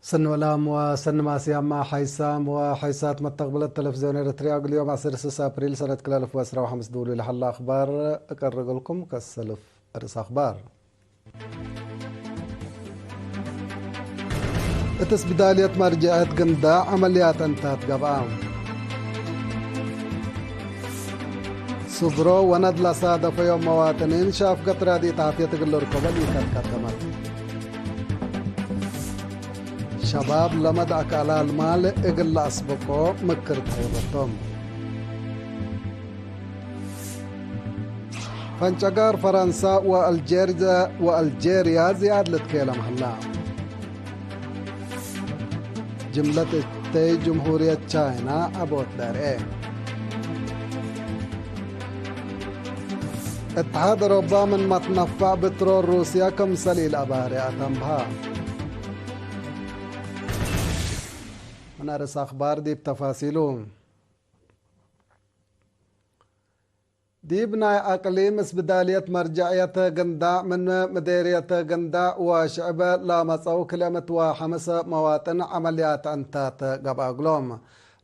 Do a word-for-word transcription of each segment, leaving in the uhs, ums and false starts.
ሰኒ ወላም ወሰኒ ማስያማ ሓይሳም ወሓይሳት መተቅብለት ተለፍዝዮን ኤረትርያ፣ እግል ዮም ዐስር ስስ አፕሪል ሰነት ክልኤ አልፍ ወዕስራ ወሐምስ ድውሉ ለሀላ አክባር እቀርግ እግልኩም። ከሰልፍ ርእስ አክባር። እት ስብዳልየት መርጀዐት ግንዳዕ ዐመልያት ዕንታት ገብአ። ሱግሮ ወነድ ለሳደፈዮም መዋጥኒን ሻፍገት ራድኢት ዓፍየት እግል ልርከቦ ሊከት ቀደመት። ሸባብ ለመድ አክአላል ማል እግል ለአስብቆ ምክር ተህበቶም። ፈንጨጋር ፈረንሳ ወአልጄርያ፣ ወአልጄርያ ዝያድ ልትኬለም ሀላ። ጅምለት እተይ ጅምሁርየት ቻይና ዐቦት ለርኤ። እትሓድ አውሮባ ምን መትነፋዕ ብትሮል ሩስያ ክምሰል ኢለአባርየ አተንብሃ። ምን አርእስ አክባር ዲብ ተፋሲሉ። ዲብ ናይ አቅሊም እስብዳልየት መርጀዕየት ግንዳዕ ምን ምዴርየት ግንዳዕ ወሽዕብ ለመጸው ክልኤ ምእት ወሐምስ መዋጥን ዐመልያት ዕንታት ገብአ እግሎም።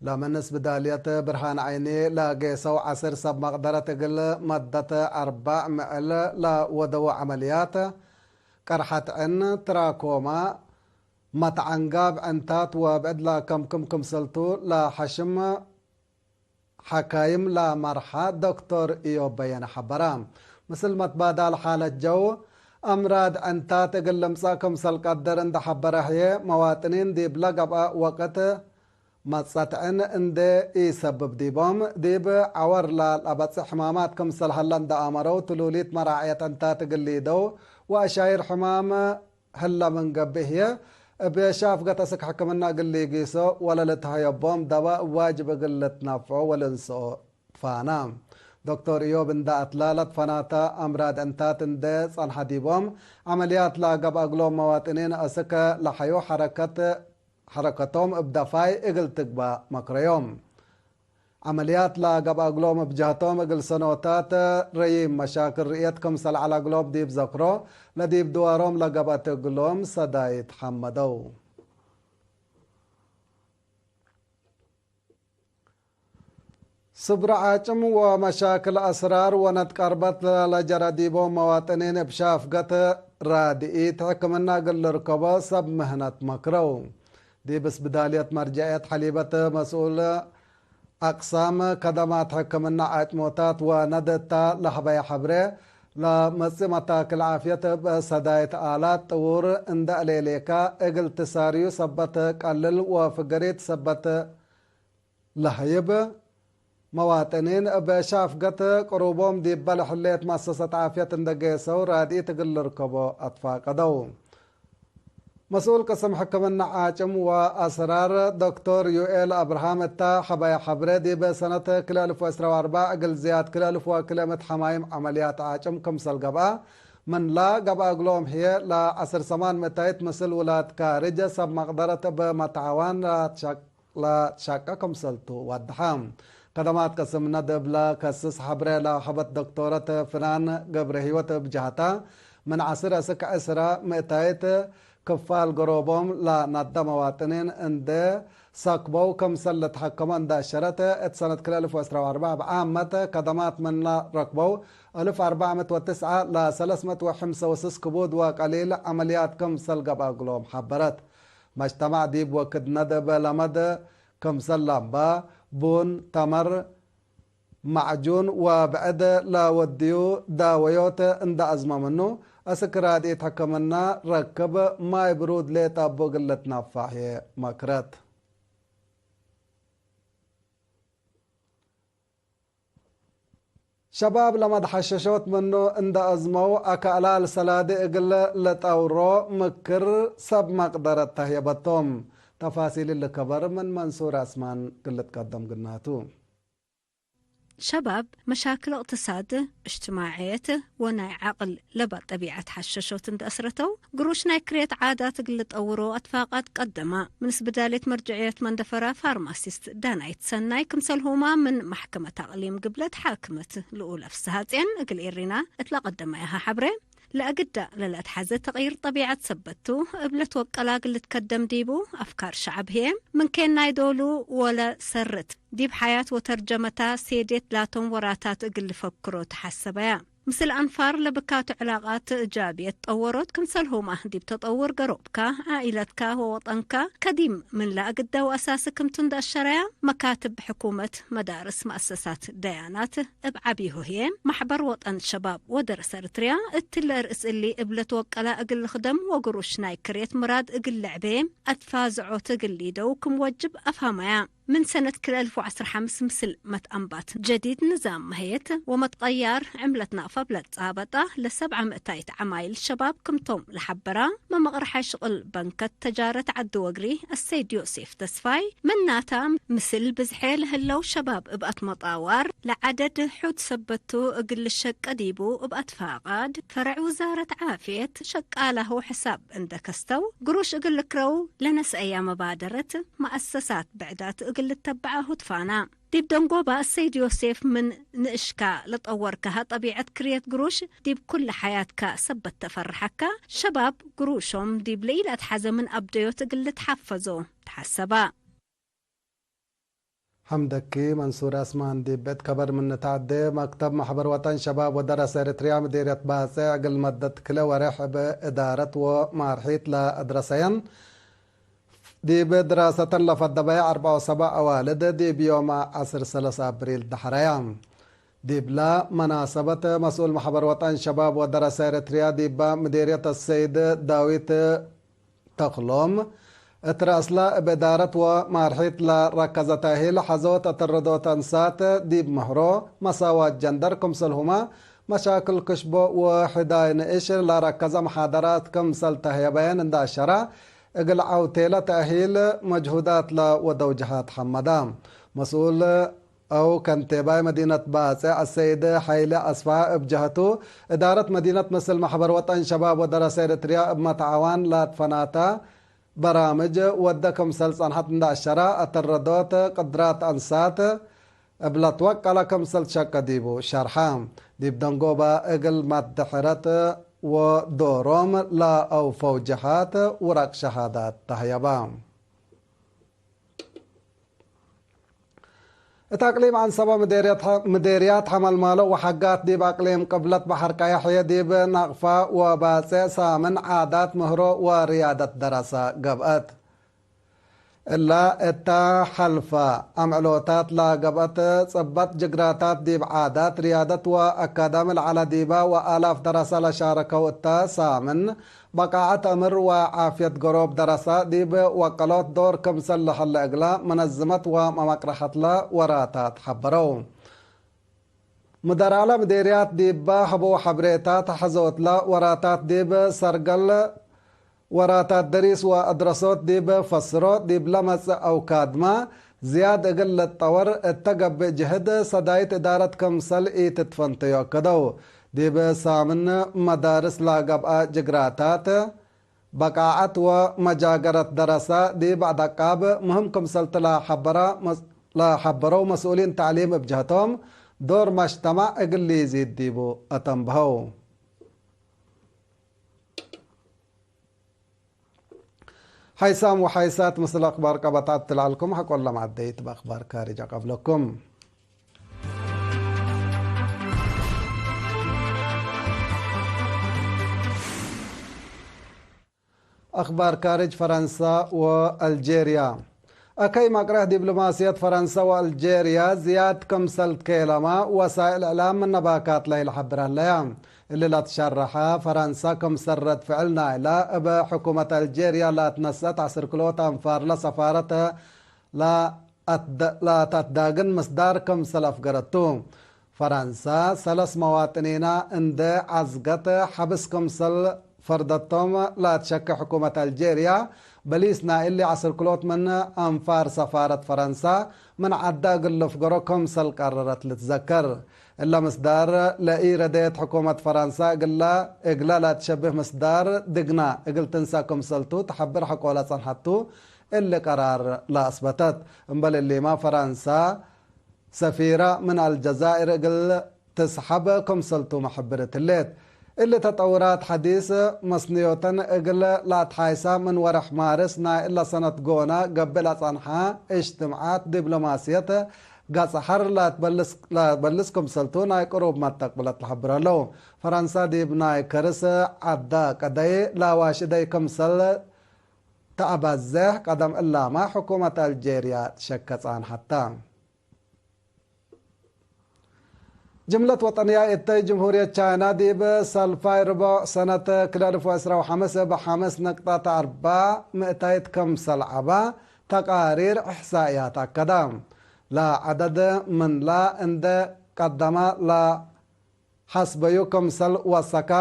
ለምን እስብዳልየት ብርሃን ዐይኒ ለጌሰው ዐስር ሰብ መቅደረት እግል መደት አርበዕ ምዕል ለወደው ዐመልያት ቀርሐት ዕን፣ ትራኮማ፣ መትዐንጋብ ዕንታት ወብዕድ ለከምክም ክምሰልቱ ለሐሽም ሐካይም ለመርሐ ዶክቶር እዮብ በየነ ሐበረ። ምስል መትባዳል ሓለት ጀው፣ አምራድ ዕንታት እግል ልምጸእ ክምሰል ቀድር እንደ ሐበረ ህዬ፣ መዋጥኒን ዲብለ ገብአ ወቅት መጸትዕን እንዴ ኢሰብብ ዲቦም፣ ዲብ ዐወር ለለአበጽሕ ሕማማት ክምሰል ሀለ እንደ አመረው፣ ትሉሊት መራዕየት ዕንታት እግል ሊደው ወአሻይር ሕማም ህለ ምን ገብእ ህዬ፣ እብ ሻፍገት አስክ ሕክምና እግል ሊጊሶ ወለልትሀየቦም ደዋእ እብ ዋጅብ እግል ልትነፍዖ ወልንስኦ ትፋና። ዶክቶር እዮብ እንደ አትላ ለትፈናተ አምራድ ዕንታት እንዴ ጸንሐ ዲቦም ዐመልያት ለገብአ እግሎም መዋጥኒን አስክ ለሐዩ ሐረከት፣ ሐረከቶም እብ ደፋይ እግል ትግባእ መክረዮም። ዐመልያት ለገብአ እግሎም እብ ጀህቶም እግል ሰኖታት ረዪም መሻክል ርእየት ክምሰል ዐለ እግሎም ዲብ ዘክሮ፣ ለዲብ ድዋሮም ለገብአት እግሎም ሰዳይት ሐመደው። ስብረ ዓጭም ወመሻክል አስራር ወነትቀርበት ለጀረ ዲቦም መዋጥኒን እብ ሻፍገት ራድኢት ሕክምና እግል ልርከቦ ሰብ ምህነት መክረው። ዲብ እስብዳልየት መርጀዕየት ሐሊበት መስኡል አቅሳም ከደማት ሕክምና ዓጭሞታት ወነድእታ ለሀበየ ሐብሬ፣ ለመጽእ መታክል ዓፍየት እብ ሰዳይት አላት ጥዉር እንደ አሌሌካ እግል ትሳርዩ ሰበት ቀልል ወፍገሪት ሰበት ለሀይብ መዋጥኒን እብ ሻፍገት ቅሩቦም ዲበ ለሕሌት መአሰሰት ዓፍየት እንደ ጌሰው ራድኢት እግል ልርከቦ አትፋቀደው። መስኡል ቅስም ሕክምና ዓጭም ወአስራር ዶክቶር ዩኤል አብርሃም እታ ሐበየ ሐብሬ፣ ዲብ ሰነት ክልኤ አልፍ ወዕስራ ወአርበዕ እግል ዝያድ ክልኤ አልፍ ወክልኤ ምእት ሐማይም ዐመልያት ዓጭም ክምሰል ገብአ፣ ምንላ ገብአ እግሎም ህዬ ለዐስር ሰማን ምእታይት ምስል ውላድ ካርጅ ሰብ መቅደረት እብ መትዓዋን ለትሸቅ ለትሸቀ ክምሰልቱ ወድሐ። ከደማት ቅስም ነድብ ለከስስ ሐብሬ ለሀበት ዶክቶረት ፍናን ገብረህይወት እብ ጀህታ፣ ምን ዐስር እስክ ዕስራ ምእታይት ክፋል ገሮቦም ለነደ መዋጥኒን እንዴ ሰክበው ክምሰል ልትሐከሞ እንዴ አሸረት፣ እት ሰነት ክልኤ አልፍ ወዕስራ ወአርበዕ እብ ዓመት ከደማት ምን ለረክበው አልፍ አርበዕ ምእት ወትስዐ ለሰለስ ምእት ወሐምሰ ወስስ ክቡድ ወቀሊል ዐመልያት ክምሰል ገብአ እግሎም ሐበረት። መጅተማዕ ዲብ ወክድ ነድብ ለመድ ክምሰል ላምባ፣ ቡን፣ ተመር፣ ማዕጁን ወብዕድ ለወድዩ ዳወዮት እንደ አዝመ ምኑ፣ አስክ ራድኢት ሕክምና ረክብ፣ ማይ ብሩድ ሌጠ እቡ እግል ልትነፋዕ ህዬ መክረት። ሸባብ ለመትሐሸሾት ምኑ እንደ አዝመው፣ አክአላል ሰላዲ እግል ልጠውሮ ምክር ሰብ መቅደረት ተህየበቶም። ተፋሲል እሊ ከበር ምን መንሱር አስማን እግል ልትቀደም ግናቱ። ሸባብ መሻክል እቅትሳድ፣ እጅትማዕየት ወናይ ዐቅል ለበ ጠቢዐት ሐሸሾት እንደ አስረተው፣ ግሩሽ ናይ ክርየት ዓዳት እግል ልጠውሮ አትፋቃት ቀደማ። ምን ስብዳልየት መርጀዕየት መንደፈራ ፋርማሲስት ዳናይት ሰናይ፣ ክምሰልሁማ ምን መሕከመት አቅሊም ግብለት ሓክመት ልኡለ ፍስሃጽየን እግል ኤሪና እት ለቀደማያሃ ሐብሬ፣ ለአግዳ ለለአትሐዘ ተቅይር ጠቢዐት ሰበት ቱ፣ እብ ለትወቀላ እግል ልትከደም ዲቡ፣ አፍካር ሸዐብ ህዬ ምን ኬን ናይ ዶሉ ወለ ሰርት፣ ዲብ ሐያት ወተርጀመታ ሴዴት ላቶም ወራታት እግል ልፈክሮ ተሐሰበያ። ምስል አንፋር ለብካቱ ዕላቃት እጃብየት ጠወሮት፣ ክምሰልሁመ ዲብ ተጠውር ገሮብካ፣ ዓኢለትካ ወወጠንካ ከዲም ምን ለአግዳ ወአሳሲ ክምቱ እንደ አሸረያ፣ መካትብ ሕኩመት፣ መዳርስ፣ መአሰሳት ደያናት፣ እብ ዐቢሁ ህዬ፣ መሕበር ወጠን ሸባብ ወደረሰ ኤረትርያ እትለ ርእስ እሊ እብ ለትወቀላ እግል ልክደም ወግሩሽ ናይ ክርየት ምራድ እግል ልዕቤ አትፋዝዖት እግል ሊደው ክም ወጅብ አፍሀመያ። ምን ሰነት ክልኤ አልፍ ወዐስር ሐምስ ምስል መትአንባት ጀዲድ ንዛም መህየት ወመትቀያር ዕምለት ናቅፋ እብ ለትጻበጣ ለሰብዓ ምእታይት ዐማይል ሸባብ ክምቶም ለሐበራ መመቅርሐ ሽቅል በንከት ተጃረት ዐዲ ወግሪ አሰይድ ዮሴፍ ተስፋይ፣ ምናታ ምስል ብዝሔ ለህለው ሸባብ እብ አትመጣዋር ለዐደድ ሑድ ሰበት ቱ እግል ልሸቀ ዲቡ እብ አትፋቃድ ፈረዕ ውዛረት ዓፍየት ሸቃላሁ ሕሳብ እንደ ከስተው፣ ግሩሽ እግል ልክረው ለነስአያ መባደረት መአሰሳት ብዕዳት እግል ልተበዐ ሁትፋና። ዲብ ደንጎባ አሰይድ ዮሴፍ ምን ንእሽካ ለጠወርካሀ ጠቢዐት ክርየት ግሩሽ ዲብ ኩለ ሐያትካ ሰበት ተፈርሐካ፣ ሸባብ ግሩሾም ዲብ ለኢለአትሐዘ ምን አብደዮት እግል ልትሐፈዞ ተሐሰባ። ሐምደኪ መንሱር አስማን ዲብ እት ከበር ምን ተዐዴ፣ መክተብ መሕበር ወጠን ሸባብ ወደረሰ ኤረትርያ ምዴርየት ባጽዕ እግል መደት ክለ ወሬሕ እብ እዳረት ወማርሒት ለአድረሰየን ዲብ ድራሰተን ለፈደበየ አርበዕ ወሰብዕ አዋልድ ዲብ ዮም ዐስር ሰለስ አብሪል ደሐረያ። ዲብላ መናሰበት መስኡል መሕበር ወጠን ሸባብ ወደረሰ ኤረትርያ ዲባ ምዴርየት አሰይድ ዳዊት ተክሎም፣ እት ረአስላ እብ እዳረት ወማርሒት ለረከዘ ተእሂል ሐዞት አተረዶት አንሳት ዲብ ምህሮ፣ መሳዋት ጀንደር ክምሰልሁመ መሻክል ክሽቦ ወሕዳይ ንእሽ ለረከዘ መሓደራት ክምሰል ተህየበየን እንደ አሸራ፣ እግል ዐውቴለ ተእሂል መጅሁዳት ለወደው ጀሃት ሐመዳ። መስኡል አው ከንቴባይ መዲነት ባጽዕ አሰይድ ሐይለ አስፋ እብ ጀህቱ፣ እዳረት መዲነት ምስል መሕበር ወጠን ሸባብ ወደረሰ ኤረትርያ እብ መትዓዋን ላትፈናታ በራምጅ ወደ ክምሰል ጸንሐት እንደ አሸራ፣ አተረዶት ቅድራት አንሳት እብ ለትወቀለ ክምሰል ትሸቀ ዲቡ ሸርሐ። ዲብ ደንጎባ እግል መትድሕረት ወዶሮም ለአውፈው ጀሃት ውረቅ ሸሃዳት ተህየባ። እት አቅሊም ዐንሰበ ምዴርያት ሐ-፣ ምዴርያት ሐመልማሎ ወሐጋት ዲብ አቅሊም ቅብለት በሐር ቀየሕ ህዬ ዲብ ናቅፋ ወባጼዕ ሳምን ዓዳት ምህሮ ወርያደት ደረሰ ገብአት። እላ እታ ሐልፈ አምዕሎታት ለገብአት ጽበጥ ጅግራታት ዲብ ዓዳት፣ ርያደት ወአካዳሚ ለዐለ ዲባ ወአላፍ ደረሰ ለሻረከው እተ ሳምን፣ በቃዐት አምር ወዓፍየት ገሮብ ደረሰ ዲብ ወቀሎት ዶር ክምሰል ለሀለ እግለ መነዝመት ወመመቅረሐትለ ወራታት ሐበረው። ምደራለ ምዴርያት ዲበ ሀበው ሐብሬታት ሐዞትለ ወራታት ዲብ ሰርገል ወራታት ደሪስ ወአድረሶት ዲብ ፈስሮ ዲብ ለመጽእ አውካድመ ዝያድ እግል ልትጠወር እተ ገብእ ጅህድ ሰዳይት እዳረት ክምሰል ኢትትፈንተዮ አከደው። ዲብ ሳምን መዳርስ ለገብአ ጅግራታት፣ በቃዐት ወመጃገረት ደረሰ ዲብ አደቃብ ምህም ክምሰልቲ ለሐበረ መስ-፣ ለሐበረው መስኡሊን ተዕሊም እብ ጀህቶም፣ ዶር መጅተማዕ እግል ሊዚድ ዲቡ አተንብሀው። ሐይሳም ወሐይሳት፣ ምስል አክባር ቀበጣት ትልዐልኩም፣ ሐቆለ ማዕደይት በአክባር ካርጅ አቀብለኩም። አክባር ካርጅ፣ ፈረንሳ ወአልጄርያ። አከይ መቅረህ ዲብሎማስየት ፈረንሳ ወአልጄርያ ዝያድ ክምሰል ትኬለማ ወሳእል እዕላም ምነ ባካት ለኢለሐብር ሀለያ። እሊ ለትሸረሐ፣ ፈረንሳ ክምሰል ረድ ፍዕል ናይላ እብ ሕኩመት አልጄርያ ላትነሰአት ዐስርክሎት አንፋርለ ሰፋረት ለአትደ-፣ ለተአትዳግን ምስዳር ክምሰል አፍገረቱ። ፈረንሳ ሰለስ መዋጥኒና እንዴ ዐዝገት ሐብስ ክምሰል ፈርደቶም ለአትሸኬ ሕኩመት አልጄርያ፣ በሊስ ናይ እሊ ዐስርክሎት ምን አንፋር ሰፋረት ፈረንሳ ምን ዐዳ እግል ልፍገሮ ክምሰል ቀረረት ልትዘከር። እለ ምስዳር ለኢረደየት ሕኩመት ፈረንሳ እግላ፣ እግላ ለአትሸብህ ምስዳር ድግና እግል ትንሰእ ክምሰልቱ ተሐብር ሐቆለ ጸንሐቱ እሊ ቀራር ለአስበተት። እምበል እሊማ ፈረንሳ ሰፊራ ምን አልጀዛይር እግል ትስሐብ ክምሰልቱ መሕብርት ህሌት። እሊ ተጠውራት ሐዲስ መስንዮተን እግል ለአትሓይሳ ምን ወርሕ ማርስ ናይ እለ ሰነት ጎነ ገብእ ለጸንሐ እጅትምዓት ዲብሎማስየት ገጸ ሐር ለትበልስ፣ ለትበልስ ክምሰልቱ ናይ ቅሩብ መተቅብለት ለሐብር ዐለው። ፈረንሳ ዲብ ናይ ከርስ ዐዳ ቀደይ ለአዋሽ እደይ ክምሰል ተአባዜሕ ቀደም እላመ ሕኩመት አልጄርያ ትሸከ ጻንሐተ። ጅምለት ወጠንያ እተይ ጅምሁርየት ቻይና ዲብ ሰልፋይ ርቦዕ ሰነት ክልኤ አልፍ ወዕስራ ወሐምስ እብ ሐምስ ንቅጠት አርበዕ ምእታይት ክምሰል ዐባ ተቃሪር እሕሳእያት አከደ። ለዐደድ ምንላ እንደ ቀደመ ለሐስበዩ ክምሰል ወሰከ፣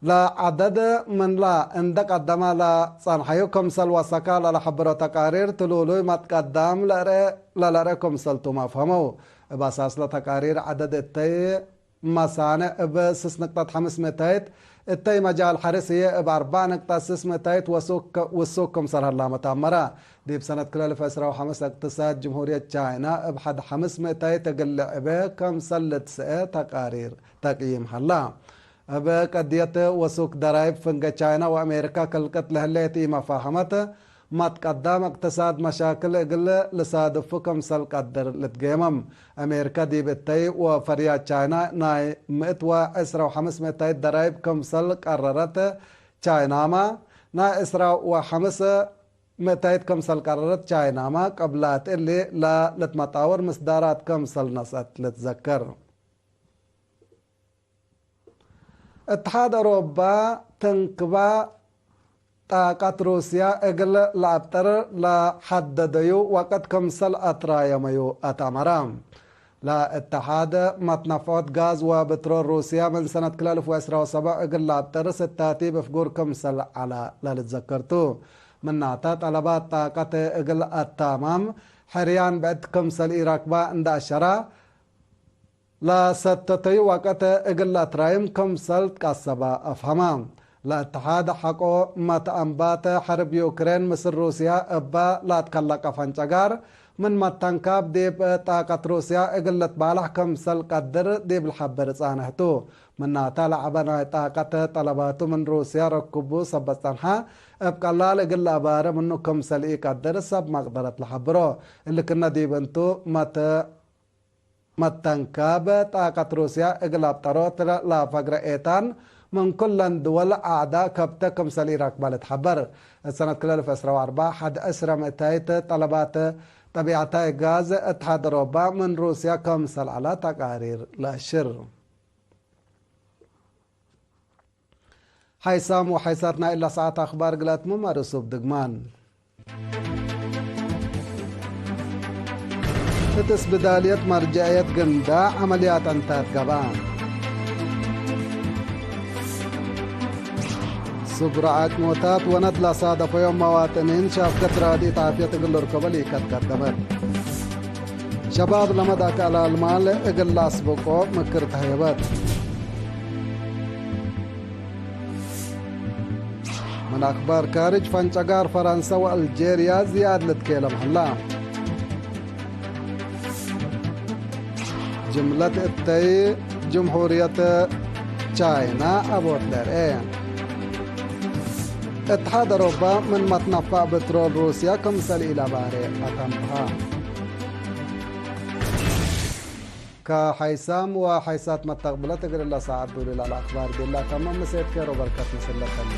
ለዐደድ ምንላ እንደ ቀደመ ለጸንሐዩ ክምሰል ወሰከ ለለሐብሮ ተቃሪር ትሉሉይ መትቀዳም ለርኤ፣ ለለርኤ ክምሰልቱም አፍሀመው። እብ አሳስ ለተቃሪር ዐደድ እተይ መሳንዕ እብ ስስ ንቅጠት ሐምስ ምእታይት፣ እተይ መጃል ሐርስ ህዬ እብ አርበዕ ንቅጠት ስስ ምእታይት ወሱክ፣ ውሱክ ክምሰል ሀላመ ተአመረ። ዲብ ሰነት ክልኤ አልፍ ዕስራ ወሐምስ እቅትሳድ ጅምሁርየት ቻይና እብ ሐድ ሐምስ ምእታይት እግል ልዕበ ክምሰል ልትስአ ተቃሪር ተቅይም ሀላ። እብ ቀድየት ወሱክ ደራይብ ፍንገ ቻይና ወአሜሪካ ክልቀት ለህሌት ኢመፋሀመት፣ መትቀዳም እቅትሳድ መሻክል እግል ልሳድፉ ክምሰል ቀድር ልትጌመም። አሜሪካ ዲብ እተይ ወፈርያት ቻይና ናይ ምእት ወዕስራ ወሐምስ ምእታይት ደራይብ ክምሰል ቀረረት ቻይናመ፣ ናይ ዕስራ ወሐምስ ምእታይት ክምሰል ቀረረት ቻይናመ፣ ቅብላት እሊ ለልትመጣወር ምስዳራት ክምሰል ነስአት ልትዘከር። እትሓድ አውሮባ ተንክባ ጣቀት ሩስያ እግል ለአብጠር ለሐደደዩ ወቅት ክምሰል አትራየመዩ አትአመረ። ለእትሓድ መትነፍዖት ጋዝ ወብትሮል ሩስያ ምን ሰነት ክልኤ አልፍ ወዕስራ ወሰብዕ እግል ለአብጠር ስታቲብ እፍጉር ክምሰል ዐለ ለልትዘከር ቱ። ምናተ፣ ጠለባት ጣቀት እግል አታማም ሕርያን ብዕድ ክምሰል ኢረክበ እንደ አሸረ፣ ለሰተተዩ ወቅት እግል ለአትራይም ክምሰል ትቀሰበ አፍሀመ። ለእትሓድ ሐቆ መትአንባተ ሐርብ ዩክሬን ምስል ሩስያ እበ ለአትከለቀ ፈንጨጋር ምን መተንካብ ዲብ ጣቀት ሩስያ እግል ልትባለሕ ክምሰል ቀድር ዲብ ለሐብር ጻንሕ ቱ። ምናተ ለዐበ ናይ ጣቀት ጠለባቱ ምን ሩስያ ረክቡ ሰበት ጸንሐ፣ እብ ቀላል እግል ለአባረ ምኑ ክምሰል ኢቀድር ሰብ መቅደረት ለሐብሮ። እሊ ክነ ዲብ እንቱ መተ መተንካብ ጣቀት ሩስያ እግል አብጠሮት ለፈግረ ኤታን ምን ኩለን ድወል አዕዳ ከብተ ክምሰል ኢረክበ ልትሐበር። እት ሰነት ክልኤ አልፍ ዕስራ ወአርበዕ ሐድ ዕስረ ምእታይት ጠለባት ጠቢዐታይ ጋዝ እትሓድ አውሮባ ምን ሩስያ ክምሰል ዐለ ተቃሪር ለአሽር። ሓይሳም ወሓይሳት ናይ እለ ሰዓት አኽባር እግል አትምም አርእሱብ ድግማን። እት እስብዳልየት መርጀዕየት ግንዳዕ ዐመልያት ዕንታት ገብአ። ሱግረ ዓጭሞታት ወነድ ለሳደፈዮም መዋጥኒን ሻፍገት ራድኢት ዓፍየት እግል ልርከቦ ሊከት ቀደመት። ሸባብ ለመድአክ አላልማል እግል ለአስብቆ ምክር ተህየበት። ምን አክባር ካርጅ፣ ፈንጨጋር ፈረንሰ ወአልጄርያ ዝያድ ልትኬለም ሀላ። ጅምለት እተይ ጅምሁርየት ቻይና ዐቦት ለርኤ። እትሓድ አውሮፓ ምን መትነፋዕ ብትሮል ሩስያ ክምሰል ኢለባሬ አተንብሀ። ከሐይሳም ወሐይሳት መተቅብለት እግል እለ ሳዐት ዱሊ ለአክባር ቤላ ተመም ምሴት ኬሮ በርከት ምስል ለተሌ።